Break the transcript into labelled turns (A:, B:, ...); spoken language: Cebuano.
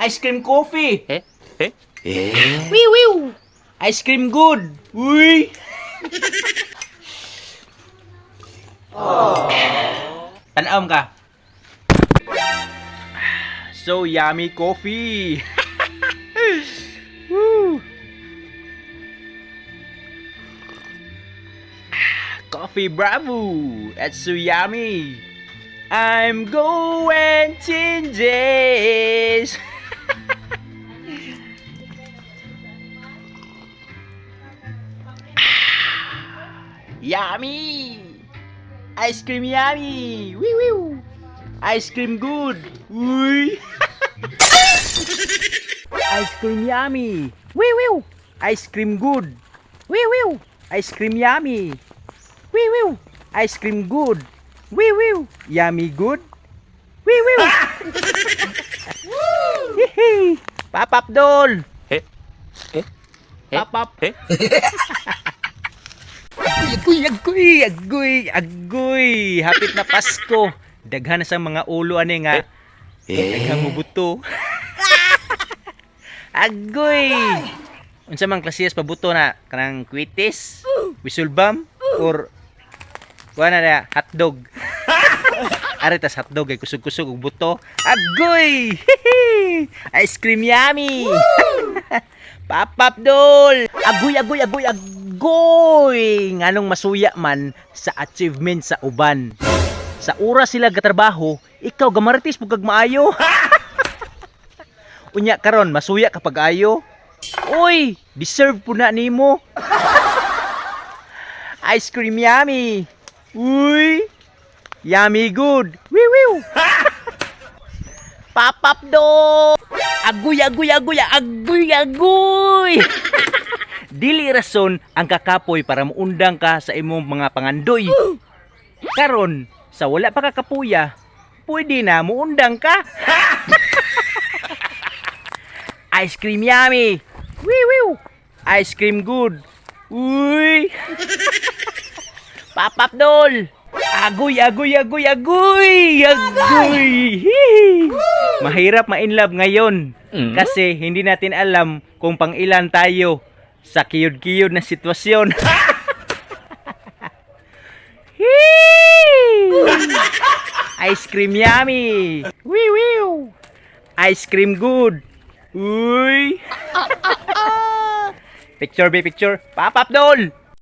A: Ice cream coffee.
B: Eh? Eh?
A: Wee wee. Ice cream good. Uy. Tanawm ka. So yummy coffee. Woo. Coffee bravo. That's so yummy. I'm going changes. Yummy! Ice cream yummy! Wee wee! Ice cream good! Uy! Ice cream yummy! Wee wee! Ice cream good! Wee wee! Ice cream yummy! Wee wee! Ice cream good! Wee wee! Yummy good! Wee wee! Hihi! Pop up doll!
B: Eh? Eh? Eh?
A: Pop up!
B: Eh?
A: Agoy, agoy, agoy, agoy. Hapit na Pasko. Daghan na sa mga ulo ani nga. Daghang mubuto. Agoy. Unsa man klasiyas pabuto na kanang kwitis, wisulbam or kuha na na hotdog. Ari tas hotdog ay kusog-kusog og buto. Agoy! Hihi! Ice cream yummy. Papap dol. Agoy, agoy, agoy, agoy. Nganong masuya man sa achievement sa uban. Sa oras sila gatrabaho, ikaw gamaritis pug kag maayo. Unya karon masuya kapag ayo. Uy, deserve po na nimo. Ice cream yummy. Uy, yummy good. Wee wee. Papap do. Agoy, agoy, agoy, agoy, agoy. Dili rason ang kakapoy para muundang ka sa imong mga pangandoy. Karon, sa wala pa ka kapuya, pwede na muundang ka. Ice cream yummy. Wee wee. Ice cream good. Uy. Papap dol. Agoy, agoy, agoy, agoy. Agoy. Hihi. Mahirap ma-inlove ngayon. Kasi hindi natin alam kung pang ilan tayo sa kiyod-kiyod na sitwasyon. Hee! Ice cream yummy. Wee wee. Ice cream good. Uy. Picture be picture. Pop up dol.